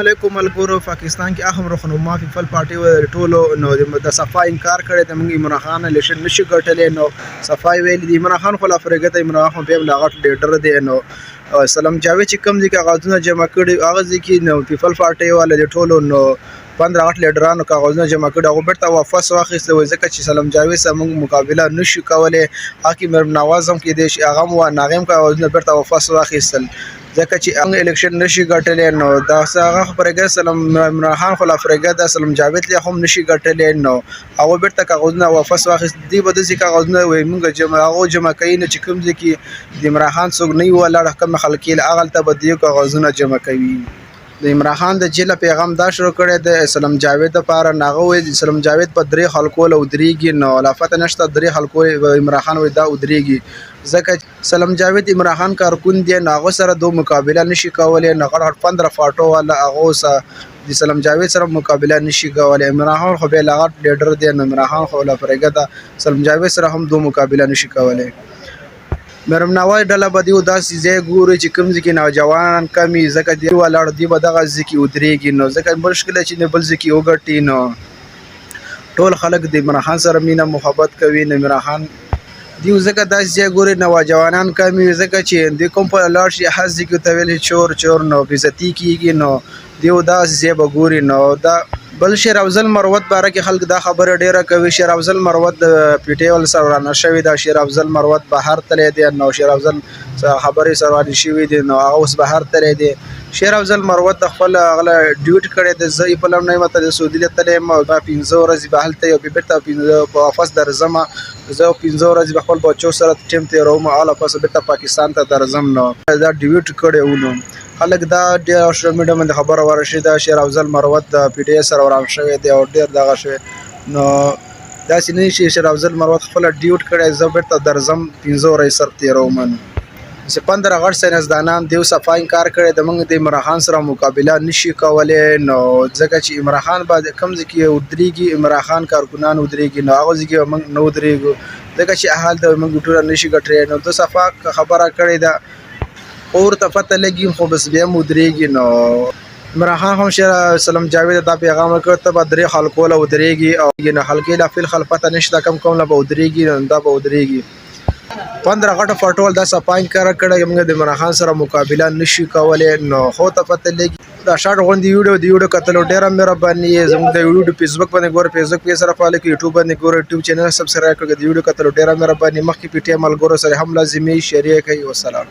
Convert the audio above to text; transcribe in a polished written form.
علیکم ملګرو، پاکستان کې اهم رهنما پیپل پارټي و ټولو نو د صفا انکار کړی د موږ عمران خان الیکشن نشي ګټلی. نو صفا ویل دي عمران خان خو لا پرېږده، عمران خان بیا هم لا غټ لیډر دی. نو سلام جاوید چې کوم ځای کاغذونه جمع کړي هغه ځای کې نو پیپل پارټي والا د ټولو نو 15 غټ لیډرانو کاغذونه جمع کړي، هغه بیرته واپس واخیسته وایي ځکه چې سلام جاوید سره موږ مقابله نشو کولی. هغه مریم نواز هم کېدای شي، هغه هم هغې هم کاغذونه بیرته واپس واخیستل ځکه چې هغه الیکشن نشي ګټلی. نو دا هغه خو پرېږده، سلام عمران خان خو لا پرېږده، سلام جاوید له هم نشي ګټلی. نو هغه بیرته کاغذونه واپس واخیست. دوی به داسې کاغذونه وایي موږ جمع هغه جمع کوي نه چې کوم ځای کې د عمران خان څوک نه وي ولاړ، کومې خلکې له هغلته به دوی کاغذونه جمع کوي. د عمران خان د جیله پیغام دا شروع کړی د اسلم جاوید لپاره. نو هغه وایي اسلم جاوید په درې خلکو له ودرېږي، نو لا پته نشته درې خلکو عمران خان وایي دا ودرېږي ځکه سلام جاوید عمران خان کارکون دی. نو هغه سره دو مقابله نشي کولی. نو غټ غټ 15 فاټو والا هغه سره د سلام جاوید سره مقابله نشي کولی. عمران خان خو بیا لا غټ لیډر دی، نو عمران خان خو لا پرېږده، سلام جاوید سره هم دو مقابله نشي کولی. مریم نواز ډله به دیو داسې ځای ګوري چې کوم ځای کې نوجوانان کم وي، ځکه دی ولاړ دی به دغه ځای کې ودرېږي. نو ځکه مشکله چې نه بل ځای کې وګټي. نو ټول خلک د عمران خان سره مینه محبت کوي. نو عمران خان دیو ځکه داسې ځای ګوري نوجوانان کم وي، ځکه چې دوی کوم په لاړ شي هر ځای کې ورته ویل چور چور، نو بېعزتي کېږي. نو دیو داسې ځای به ګوري. نو دا بل شیر افضل مروت باره کې خلک دا خبره ډېره کوي. شیر افضل مروت د پي ټي ول سره ورانه شوې ده، شیر افضل مروت بهر تللی دی. نو شیر افضل خبرې سره ورانې شوې دي، نو هغه اوس بهر تللی دی. شیر افضل مروت د خپل هغه ډیوټ کړی دی، زه یې په لم نه یم ته سعودي له تللی یم او ما 5 ورځې به هلته یو بېرته 5 په واپس درځم. زه 5 ورځې به خپل بچو سره ټیم تېروم او له پسه بېرته پاکستان ته درځم. نو دا ډیوټ کړی و. نو خلک دا ډېر سوشل میډیا باندې خبره ورشي دا شیر افضل مروت د پي ټي سره وران شوی دی او ډېر دغه شوی. نو داسې نه چې شیر افضل مروت خپله ډیوټ کړی، زه بېرته درځم 5 ورځې سره تېروم. نو چې 15 غټ ساینسدانان دیو صفا انکار کړی د موږ د عمران خان سره مقابله نشي کولی. نو ځکه چې عمران خان به کوم ځای کې ودرېږي، عمران خان کارکنان ودرېږي، نو هغه ځای کې به موږ نه ودرېږو ځکه چې هلته موږ ټوله نشي ګټلی. نو ده صفا خبره کړې ده، ورته پته لګي خو بس بیا هم ودرېږي. نو عمران خان هم شیر سلام جاوید دا پیغام ورکړ ته به درې خلکو له ودرېږي او نو خلکې لا فی الحال پته نشته کوم کوم له به ودرېږي، نو دا به ودرېږي. 15 غټ فټول دا صفا انکار کړی موږ د عمران خان سره مقابله نشي کولی. نو خو ته پته لګي دا شارټ غوندې ویډیو د ویډیو کتلو ډېره مهرباني. زموږ د ویډیو فیسبوک باندې ګوره، فیسبوک پیج سره فالو کړئ، یوټیوب باندې ګوره، یوټیوب چینل سبسکرایب کړئ. د ویډیو کتلو ډېره مهرباني. مخکې پي ټي ایم ملګرو سره هم لازمي شریک کړئ. والسلام.